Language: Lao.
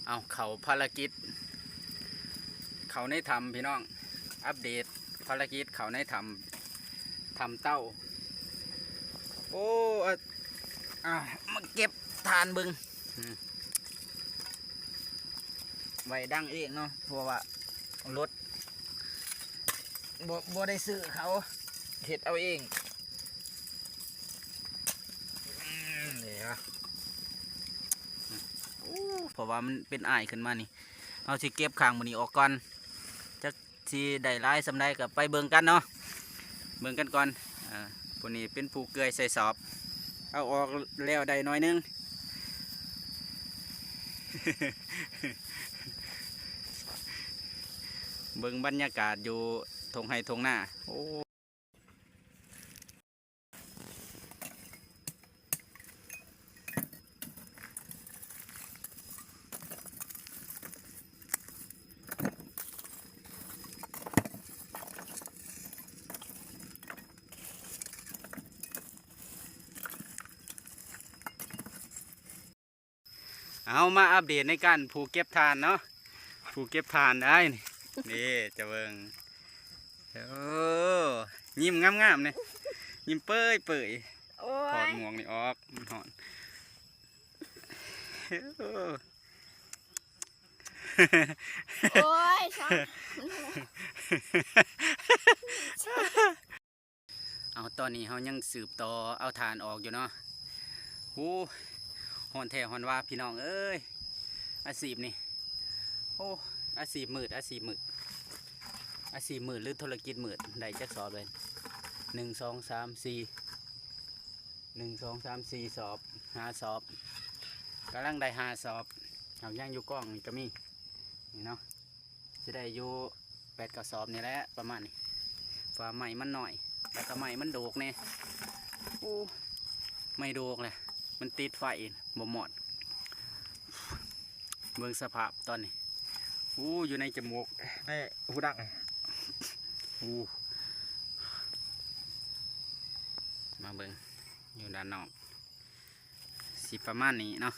ເອົາ ເຂົ້າພາລະກິດ ເຂົ້າໃນຖ້ຳພີ່ນ້ອງ ອັບເດດພາລະກິດເຂົ້າໃນຖ້ຳ ຖ້ຳເຕົ້າ. ໂອ້ ອາ ອາ ມາເກັບຖ່ານເບິ່ງ ອືມ ໄວ້ດັງເອງເນາະ ເພາະວ່າລົດ ບໍ່ ບໍ່ໄດ້ຊື້ເຂົາ ເຮັດເອົາເອງ. ອືມ ນີ້ຫວະ ໂອ້ ເພາະວ່າມັນເປັນອ້າຍຂຶ້ນມານີ້ ເຮົາຊິເກັບຂ້າງໝູ່ນີ້ອອກກ່ອນ ຈັກຊິໄດ້ຫຼາຍສ່ຳໃດກໍໄປເບິ່ງກັນເນາະ ເບິ່ງກັນກ່ອນ. ເອີ ຜູ້ນີ້ເປັນຜູ້ເກືອຍໃສ່ສອບ ເອົາອອກແລ້ວໄດ້ໜ້ອຍໜຶ່ງ. ເບິ່ງບັນຍາກາດຢູ່ທົ່ງໄຮ່ທົ່ງນາ ໂອ້. ເອົາ ມາອັບເດດໃນການຜູ້ເກັບຖ່ານເນາະ ຜູ້ເກັບຖ່ານອ້າຍນີ້ ນີ້ຈະເບິ່ງ ໂອ້ ຍິ້ມງາມໆ ນີ້ ຍິ້ມເປີຍໆ. ໂອ້ຍ ຖອດໝວກນີ້ອອກ ມັນຮ້ອນ. ໂອ້ຍ ເອົາ ຕອນນີ້ເຮົາຍັງສືບຕໍ່ເອົາຖ່ານອອກຢູ່ເນາະ. ໂອ້ ຮ້ອນແທ້ຮ້ອນວ່າພີ່ນ້ອງເອີຍ ອາຊີບນີ້ ໂອ້ ອາຊີບມືດ ອາຊີບມືດ ອາຊີບມືດ ຫຼື ທຸລະກິດມືດ. ໄດ້ຈັກສອບເລີຍ ໜຶ່ງ ສອງ ສາມ ສີ່ ໜຶ່ງ ສອງ ສາມ ສີ່ສອບ ຫ້າສອບ ກຳລັງໄດ້ຫ້າສອບ ຫາກຍັງຢູ່ກອງນີ້ກໍມີ ນີ້ເນາະ ຊິໄດ້ຢູ່ແປດເກົ້າສອບນີ້ແຫຼະ ປະມານນີ້ ເພາະວ່າໄມ້ມັນໜ້ອຍ ແລ້ວກໍໄມ້ມັນໂດກແດ່. ໂອ້ ໄມ້ໂດກແຫຼະ ມັນຕິດໄຟ ບໍ່ມອດ. ເບິ່ງສະພາບຕອນນີ້ ໂອ້ ຢູ່ໃນຈະມູກ ໃນຫູດັງ ໂອ້ ມາເບິ່ງຢູ່ດ້ານນອກ ຊິປະມານນີ້ເນາະ.